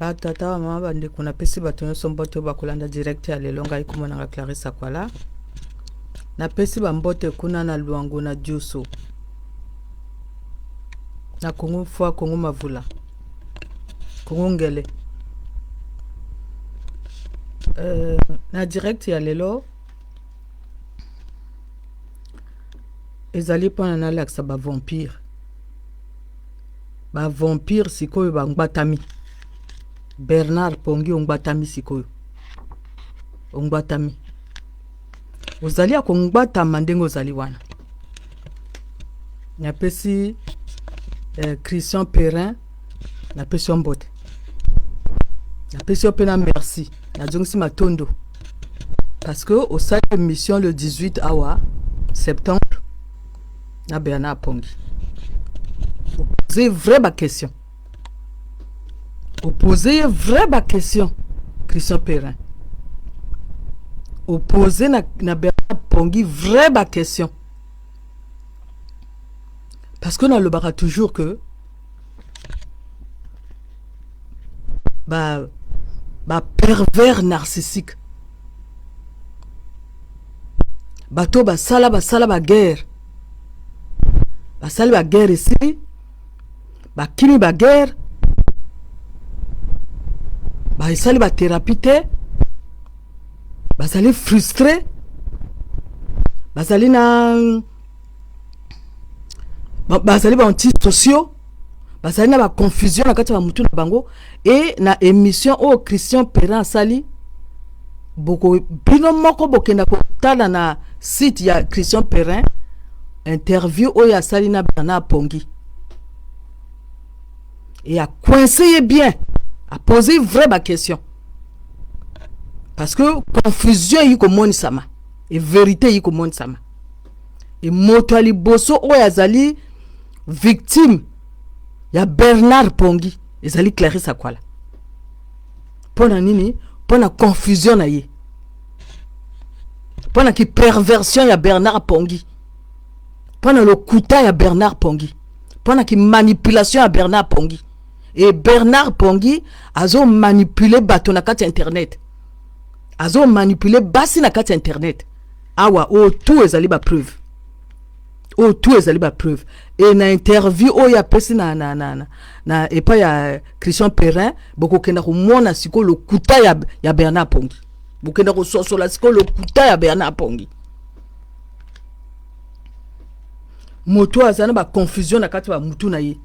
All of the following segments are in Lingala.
Ba tata ba mama ba ndeko napesi bato nyonso mbote oyo bakolanda direct ya lelo. Ngai kombo na nga Clarisse Akwala, napesi ba mbote kuna na Luango na Dioso na Kongo Mfua, Kongo Mavula, Kongo Ngele. Na direct ya lelo ezali mpona nalakisa ba vampire Ba vampire sikoyo ba ngbatami. Bernard Pongi ongbatami sikoyo. Ongbatami. Ozali ya kongbatama ndenge ozali wana. Napesi Christian Perrin, napesi yo mbote. Napesi yo mpe na merci. Nazongisi matondo. Parce que osali émission le 18 awa septembre na Bernard Pongi. Opose vrai ba question. Opose vrai ba question Christian Perrin. Opose na Bernard Pongi vrai ba question. Parce que nalobaka toujours que ba pervers narcissique bato basala ba guerre, basali ba guerre esili, bakimi ba guerre, basali ba thérapie te, bazali frustré, bazali na bazali ba antisociaux, bazali na ba confusion na kati ya mutu na bango. E na émission oyo Christian Perrin asali, boko bino moko bokenda kotala na site ya Christian Perrin interview oyo asali na Bernard Pongi, et a coincé ye bien, a posé vrai ba question, parce que confusion yi komonisama et vérité yi komonisama. Et moto ya liboso oyo azali victime ya Bernard Pongi ezali Clarisse Akwala. Pona nini? Pona confusion na ye, pona ki perversion ya Bernard Pongi, pona lokuta ya Bernard Pongi, pona ki manipulation ya Bernard Pongi. Et Bernard Pongi azo manipuler bato na kati ya internet, azo manipuler basi na kati ya internet. Awa oyo tout ezali ba preuve, oyo tout ezali ba preuve. Et na interview oyo apesi na epai ya Christian Perrin, bokokenda komona sikoyo lokuta ya Bernard Pongi, bokenda kososola sikoyo lokuta ya Bernard Pongi. Moto aza na ba confusion na kati ya mutu na ye,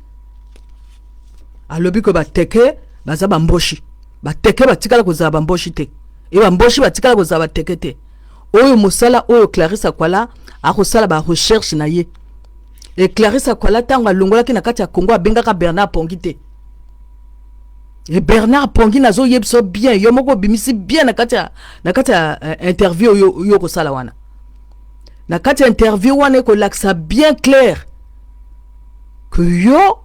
alobi ko bateke baza bamboshi, bateke batikala kozala bamboshi te, e bamboshi batikala kozala bateke te. Oyo mosala oyo Clarisse Akwala akosala ba recherche na ye. Et Clarisse Akwala ntango alongolaki na kati ya Congo abengaka Bernard Pongi te. Et Bernard Pongi nazoyebisa bien, yo moko obimisi bien na kati ya interview oyo yo kosala wana. Na kati ya interview wana ekolakisa bien clair que yo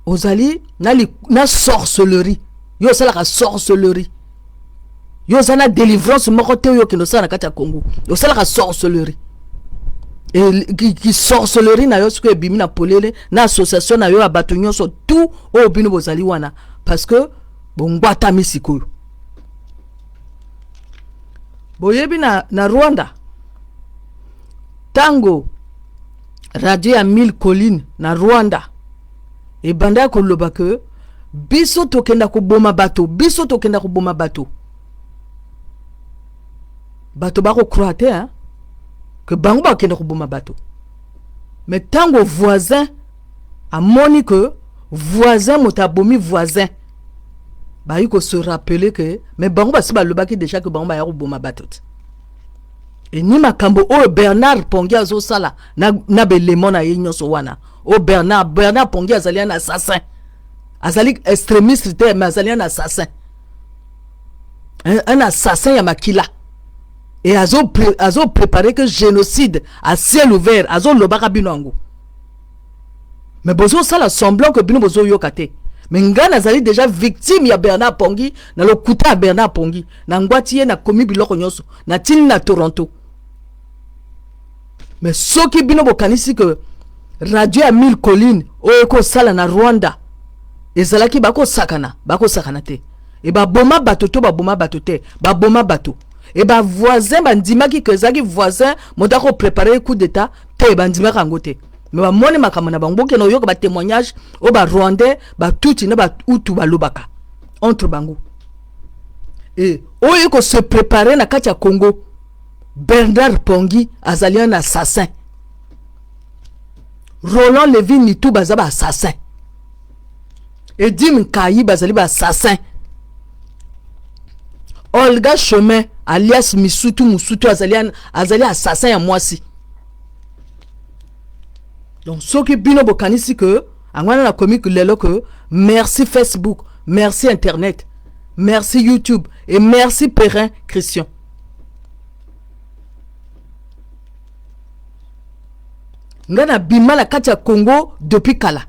ozali na sorcellerie, yo osalaka sorcellerie, yo oza na délivrance moko te oyo okende osala na kati ya Congo, osalaka sorcellerie. Et ki sorcellerie na yo sikoyo ebimi na polele na association na yo ya bato nyonso tout oyo bino bozali wana, parce que bongwatami sikoyo. Boyebi na Rwanda, ntango radio ya Mille Colline na Rwanda ebandaki koloba ke biso tokenda koboma bato, biso tokenda koboma bato, bato bakocroire te, hein, ke bango bakenda koboma bato. Mais ntango voisin amoni ke voisin moto abomi voisin, bayi kose rappeler ke mais bango basi balobaki déjà ke bango baya koboma bato te. Eni makambo oyo Bernard Pongi azosala na belemo na ye nyonso wana. Oyo Bernard Pongi azali un assassin, azali extrémiste te, mais azali un assassin, un assassin ya makila. Et azo préparer que génocide à ciel ouvert, azolobaka bino yango, mais bozosala semblant que bino bozoyoka te. Mais ngai nazali déjà victime ya Bernard Pongi, na lokuta ya Bernard Pongi. Na ngwati ye, nakomi biloko nyonso, natindi na Toronto. Mais soki bino bokanisi ke radio ya Mille Colline oyo ekosala na Rwanda Ezalaki bakosakana, bakosakana te. E baboma bato to baboma bato te, baboma bato. E ba voisin bandimaki ke ezalaki voisin moto ako préparer coup d'état te, bandimaka yango te. Mais bamoni makambo na bango, bokende oyoka ba témoignage oyo ba Rwandais, ba Tutsi na ba Hutu balobaka entre bango. E oyo eko se préparer na kati ya Congo, Bernard Pongi azali un assassin, Roland Levi Nitu baza ba assassin, Edim Nkayi bazali ba assassin, Olga Chemin alias Misutu Musutu azali assassin ya mwasi. Donc soki bino bokanisi ke yango wana, nakomi lelo ke merci Facebook, merci internet, merci YouTube et merci Perrin Christian. Ngai nabima na kati ya Congo depuis kala,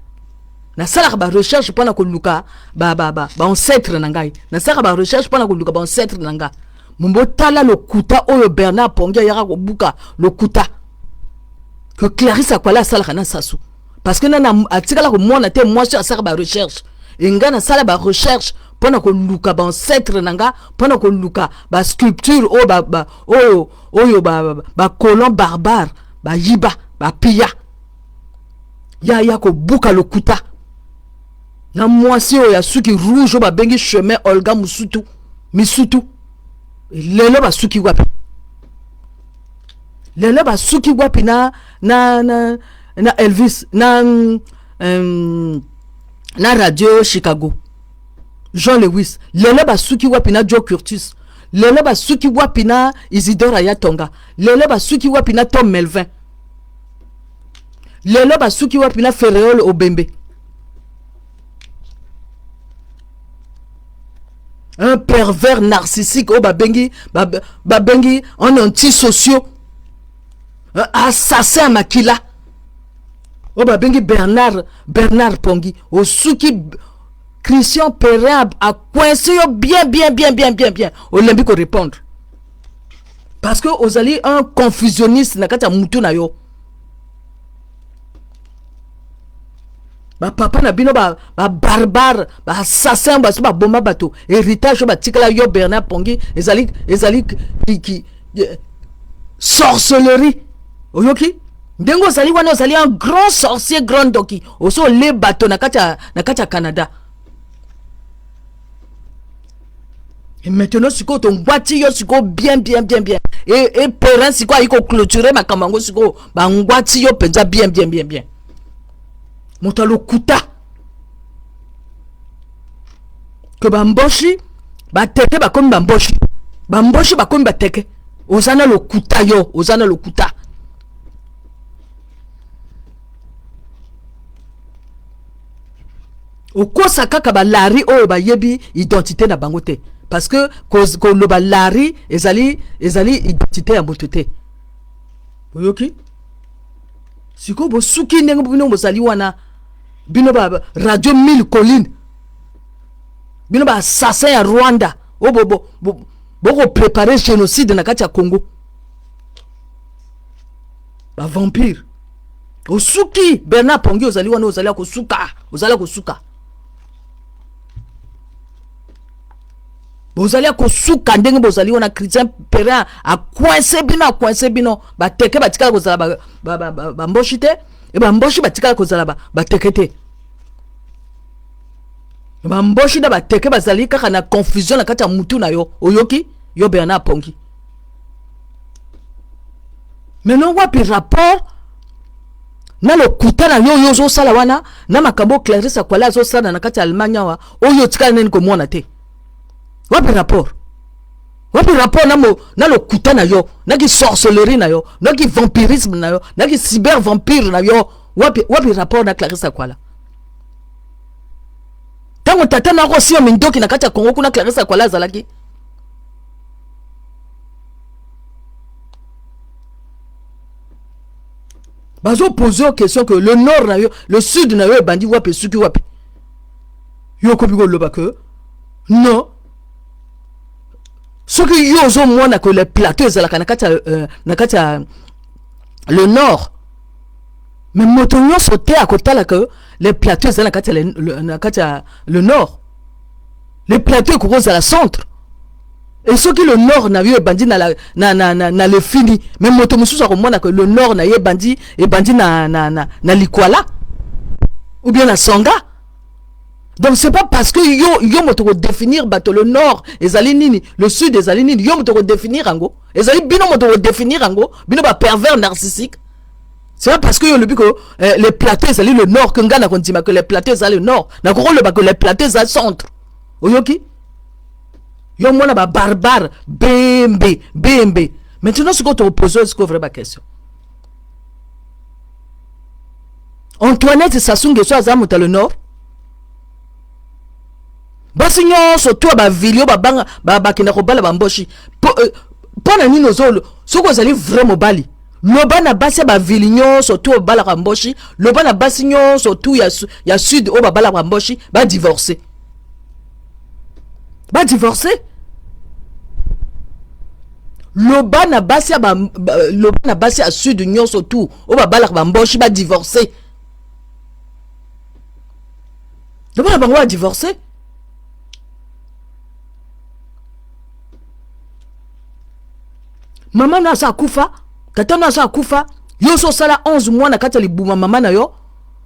nasalaka barecherche mpona koluka baancêtre na ngai, nasalaka barecherche mpona koluka baancêtre na ngai. Mombotala lokuta oyo Bernard Pongi ayaka kobuka, lokuta ke Clarisse Akwala asalaka na Sasu, parce que nana atikala komona te mwasi asalaka barecherche. E ngai nasala barecherche mpona koluka baancêtre na nga, mpona koluka basculpture oyo ba, ba, oyo oyo bacolon ba barbare bayiba, bapiya. Ya kobuka lokuta na mwasi oyo ya suki rouge oyo babengi Chemin Olga Musutu Misutu. Lelo basuki wapi? Lelo basuki wapi na Elvis na Radio Chicago, Jean Lewis? Lelo basuki wapi na Joe Curtis? Lelo basuki wapi na Isidore Ayatonga? Lelo basuki wapi na Tom Melvin? Lelo basuki wapi na Ferreol Obembe, un pervers narcissique oyo babengi un antisociaux, un assassin makila oyo babengi Bernard Pongi? Osuki. Christian Perrin acoincer yo bien bien bien bien bien bien, olembi korépondre parce que ozali un confusionniste na kati ya mutu na yo. Bapapa na bino babarbare, baassassin, basi baboma bato. Héritage oyo batikala yo, Bernard Pongi, ezali ki sorcellerie. Oyoki ndenge ozali wana? Ozali un grand sorcier, grand ndoki, oso ole bato na kati ya Canada. Et maintenant sikoyo tongwati yo sikoyo bien bien bien bien. E Perrin sikoyo ayi koclôturer makambo yango. Sikoyo bangwati yo mpenza bien bien bien bien. Moto alokuta ke bamboshi bateke bakomi bamboshi, bamboshi bakomi bateke. Oza na lokuta, yo oza na lokuta. Okosa kaka balari oyo bayebi identité na bango te, parce que koloba lari ezali identité ya moto te. Oyoki sikoyo? Bosuki ndenge bino bozali wana, bino ba Radio Mille Colline, bino baassassin ya Rwanda oyo bokoprépare génocide na kati ya Congo, bavampire. Osuki, Bernard Pongi. Ozali wana, ozali ya kosuka, ozali ya kosuka, bozali ya kosuka ndenge bozali wana. Christian Perrin acoincer bino, acoincer bino. Bateke batikala kozala bamboshi te, e bamboshi batikala kozala bateke te. Bamboshi na bateke bazali kaka na confusion na kati ya mutu na yo. Oyoki yo, Bernard Pongi? Maintenant, wapi rapport na lokuta na yo oyo ozosala wana na makambo Clarisse Akwala azosala na kati ya Allemagne awa, oyo otikala nini komona te? Wapi rapport? Wapi rapport na lokuta na yo, na kisorcellerie na yo, na kivampirisme na yo, na kicyber vampire na yo? Wapi rapport na Clarisse Akwala? Ntango tata na akosia mindoki na kati ya Kongo kuna, Clarisse Akwala azalaki bazopose yo question que le nord na yo, le sud na yo ebandi wapi, esuki wapi? Yo okomi koloba que non. Soki yo ozomona que le plateau ezalaka na kati ya le nord. Mais moto nyonso te akotala que les plateaux eza na kati ya le, na kati ya le nord. Les plateaux ekoki kozala centre. Et soki le nord na yo ebandi na, la, na, na, na, na lefini, mais moto mosusu akomona que le nord na ye ebandi, ebandi na, na, na, na likwala ou bien na songa. Donc c'est pas parce que yo, yo moto ko définir bato le nord ezali nini, le sud ezali nini, yo moto ko définir yango, ezali bino moto ko définir yango, bino ba pervers narcissique. C'est pas parce que yo lobi que les plateaux ezali le nord que nga na kondima que les plateaux ezali le nord, na kokoloba que les plateaux ezali centre. Oyoki? Yo mona ba barbare bembe bembe. Maintenant sikoyo tokopose sikoyo vrai ba question. Antoinette Sassou Nguesso aza moto ya le nord. Basi nyonso to ba vilio babanga bakenda kobala bamboshi. Mpo na nini ozo soki ozali vrai mobali, loba na basi ya bavili nyonso to babalaka mboshi, loba na basi nyonso tu ya sud oyo babalaka mboshi, ba divorcer. Ba divorcer. Loba na basi ya ba, ba, loba na basi ya sud nyonso tu oyo babalaka bamboshi, ba divorcer. Loba na bango ba divorcer. Mama na asa akufa, tata na asa akufa, yo so sala 11 mois na kati ya libuma mama na yo.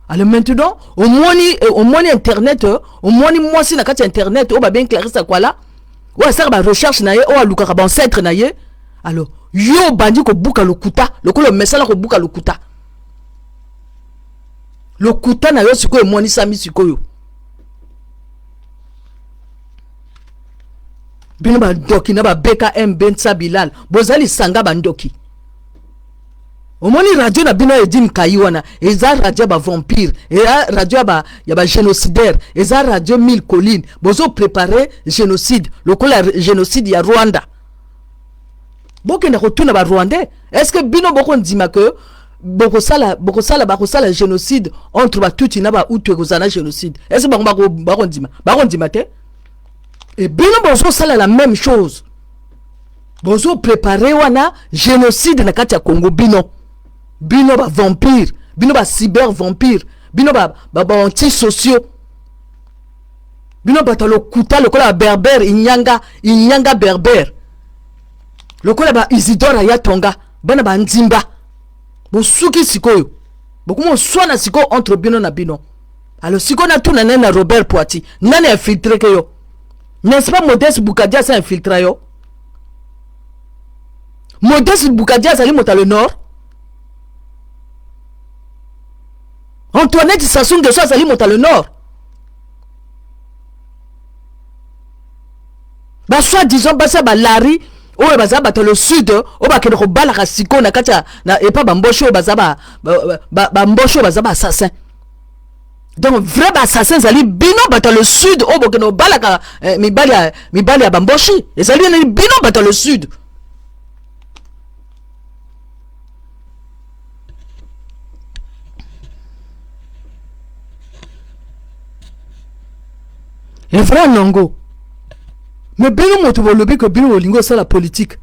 Alors maintenant, omoni internet, omoni mwasi na kati ya internet, oyo babengi Clarisse Akwala, oyo asalaka ba recherche na ye, oyo alukaka ba ancêtre na ye. Alors, yo obandi kobuka lokuta, lokola omesala kobuka lokuta. Lokuta na yo sikoyo emonisami sikoyo. Bino bandoki na ba BKMB Nsa Bilal, boza lisanga bandoki. Omoni radio na bino Edine Kayi wana, eza radio ya ba vampire, eza radio ya ba génocidaire, eza radio 1000 collines. Bozo préparer génocide lokola génocide ya Rwanda. Bokenda kotuna ba Rwandais, est-ce que bino boko ndima que bokosala, bokosala, bakosala génocide entre ba Tutsi na ba Hutu, ekozala na génocide? Est-ce que bango bako ndima? Bako ndima te? Et bino bozosala la même chose. Bozo préparer wana génocide na kati ya Congo bino. Bino ba vampire, bino ba cyber vampire, bino ba antisociaux. Bino bato lokuta lokola ba berbère inyanga, inyanga berbère. Lokola ba Isidore ya Tonga, bana ba Nzimba. Bosuki sikoyo. Bokomo swana sikoyo entre bino na bino. Alors sikoyo na tuna nani na Robert Poiti, nani infiltré ke yo? N'est-ce pas Modeste Boukadia sa infiltré yo? Modeste Boukadia azali moto ya le nord. Antoinette Sassou Nguesso azali moto ya le nord. Ba soi-disant basi ya ba Larry oyo baza bato ya le sud, oyo bakende kobalaka sikoyo na kati ya, na, epa ba mboshi oyo baza ba, ba, ba, ba mboshi oyo baza ba assassin. Donc vrai ba assassin ezali bino bato ya le sud oyo bokende kobalaka, mibali ya ba mboshi, ezali nini bino bato ya le sud. Le vrai nango. Mais bino moto bolobi que bino bolingi osala politique.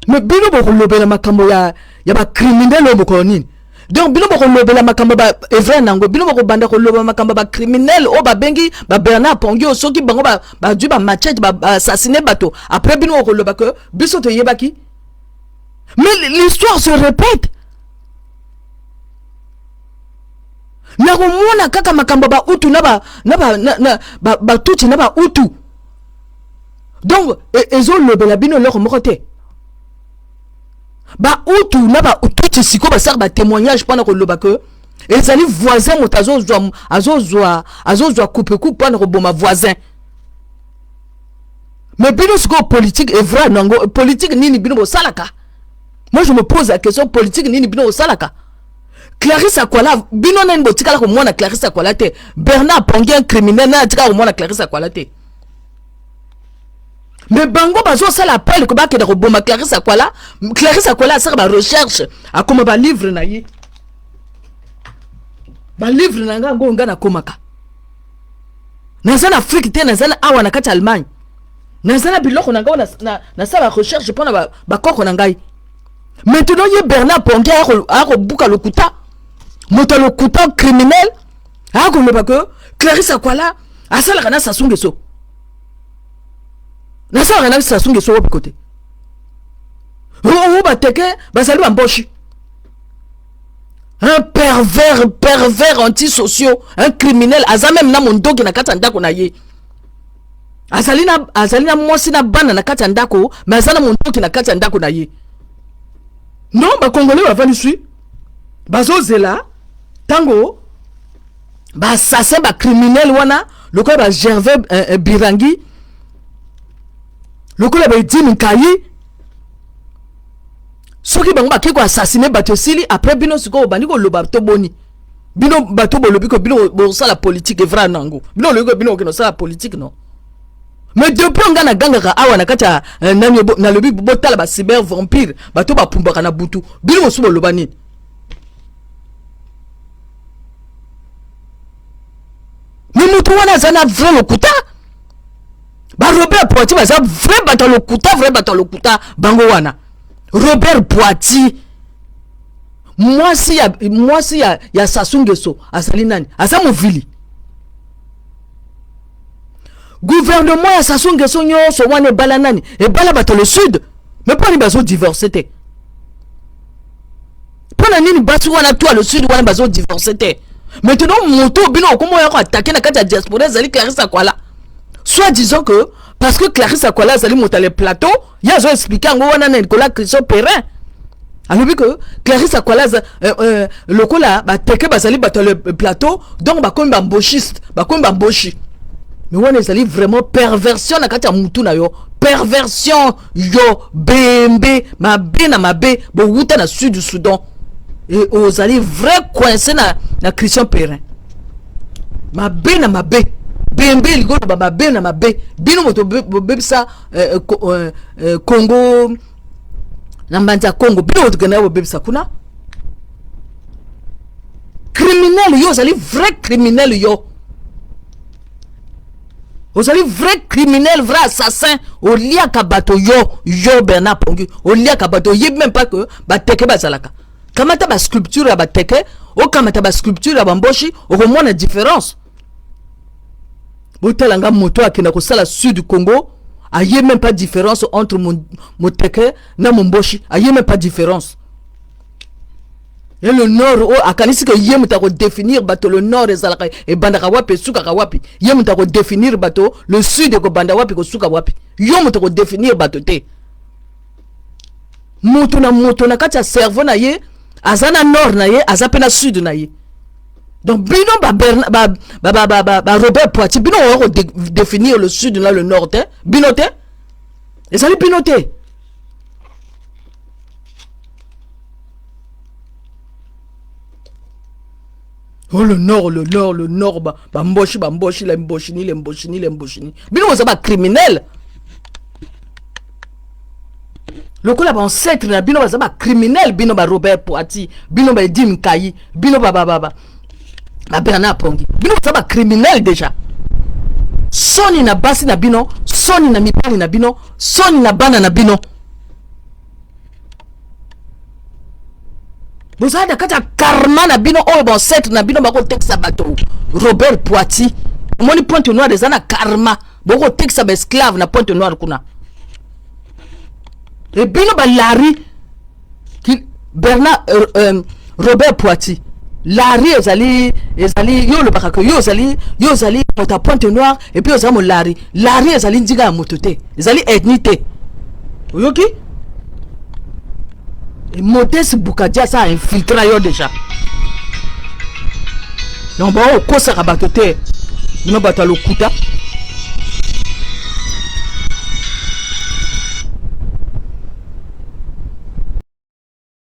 Mais bino bokolobela makambo ya ba criminel oyo mokolo nini? Donc bino bokolobela makambo ba vrai nango, bino bokobanda koloba makambo ba criminel oyo babengi ba Bernard Pongui, oyo soki bango ba dui ba machete, ba assassiner bato. Après bino bokoloba que biso toyebaki. Mais l'histoire se répète. Nakomona kaka makambo ba Hutu na ba, na ba, na, na, ba, ba Tutsi na ba Hutu. Donc, ezolobela bino eloko moko te. Ba Hutu na ba Tutsi siko basala ba témoignage mpona koloba que ezali voisin moto azozwa coupe coupe mpona koboma voisin. Mais bino siko politique est vrai nango politique nini bino bosalaka? Moi je me pose la question, politique nini bino bosalaka? Clarisse Akwala, bino nani botikala komona Clarisse Akwala te? Bernard Pongui un criminel nani atikala komona Clarisse Akwala te? Mais bango bazosala appel ko bakenda koboma Clarisse Akwala. Clarisse Akwala asala ba recherche, akoma ba livre na ye. Ba livre na nga ngo nga nakomaka. Naza na Afrique te, naza na awa na kati ya Allemagne. Naza na biloko na nga na sala recherche mpona ba koko na ngai. Maintenant ye Bernard Pongi akobuka lokuta, moto ya lokuta, criminel, akoloba ke Clarisse Akwala asalaka na Sassou Nguesso. Nasalaka na Sassou Nguesso wapi? Kote oyo bateke bazali bamboshi. Un pervers, pervers antisociaux, un criminel. Aza même na mondoki na kati ya ndako na ye. Azali na mwasi na bana na kati ya ndako, mais aza na mondoki na kati ya ndako na ye. Non, bakongolais bavandi swi, bazozela ntango baassassin, bacriminel wana lokola baGervais Birangi, lokola baEddy Nkayi, soki bango bakei koassassiner bato, esili. Après bino sikoyo bobandi koloba. Toboni bino bato bolobi ko bino bosala politique evra nango. Bino olobi ko bino okende osala politique. Non, mais depuis nga nagangaka awa na kati ya nani, nalobi botala bacyber vampire, bato bapumbaka na butu. Bino mosusu boloba nini? Mais moto wana aza na vrai lokuta. BaRobert Poiti baza vrai bato ya lokuta, vrai bato ya lokuta bango wana. Robert Poiti, mwasi ya Sassou Nguesso azali nani? Aza movili. Gouvernement ya Sassou Nguesso nyonso wana ebala nani? Ebala bato le sud. Mais mpo nini bazodivorce te? Mpo na nini basi wana to ya le sud wana bazodivorce te? Maintenant moto bino okoma oya koattaquer na kati ya diaspora ezali Clarisse Akwala, soit disant que parce que Clarisse Akwala azali moto ya le plateau. Ye azo expliquer yango wana na Nicolas Christian Perrin. Alobi que Clarisse Akwala lokola bateke bazali bato ya le plateau, donc bakomi bambochiste, bakomi bamboshi. Mais wana ezali vraiment perversion na kati ya mutu na yo, perversion. Yo bembe mabe na mabe, bowuta na Sud du Soudan e ozali vrai coincé na Christian Perrin. Mabe na mabe, bembe elingi oloba mabe na mabe. Bino moto bobebisa Congo na mbanzi ya Congo. Bino moto kendaka bobebisa kuna. Criminel yo, ozali vrai criminel. Yo ozali vrai criminel, vrai assassin. Oliaka bato. Yo Bernard Pongi, oliaka bato. Oyebi même pas que bateke bazalaka. Kamata basculpture ya bateke, okamata basculpture ya bamboshi, okomona différence. Botala nga, moto akenda kosala sud Congo aye même pas différence entre moteke na momboshi, aye même pas différence. Et le nord oyo akanisi ke ye moto akodéfinir bato, le nord ezalaka, ebandaka wapi, esukaka wapi? Ye moto akodéfinir bato, le sud ekobanda wapi, kosuka wapi? Yo moto akodéfinir bato te. Moto na moto na kati ya cerveau na ye aza na nord na ye, aza mpe na sud na ye. Donc bino ba, ba, ba, ba, ba, ba Robert Poiti, bino oya kodéfinir le sud na le nord te. Bino te, ezali bino te. Oh, le nord, le nord, le nord, ba bamboshi, bamboshi, le mboshini, le mboshini, le mboshini. Bino boza bacriminel lokola baancêtre na bino baza bacriminel. Bino baRobert Poiti, bino baEddy Nkayi, bino baBernard Pongi, bino baza bacriminel déjà. Soni na basi na bino, soni na mibali na bino, soni na bana na bino. Bozala na kati ya karma na bino oyo baancêtre na bino bakotekisa bato. Robert Poiti, omoni Pointe Noire eza na karma, bokotekisa baesclave na Pointe Noire kuna. E bino balari Bernard, Robert Poiti, lari ezali yo olobaka ke yo ozali moto ya Pointe Noire et puis ozali molari. Lari ezali ndinga ya moto te, ezali ethnie te. Oyoki? Modeste Bukadi aza infiltra yo déjà. Donc baokosaka bato te, bino bato ya lokuta.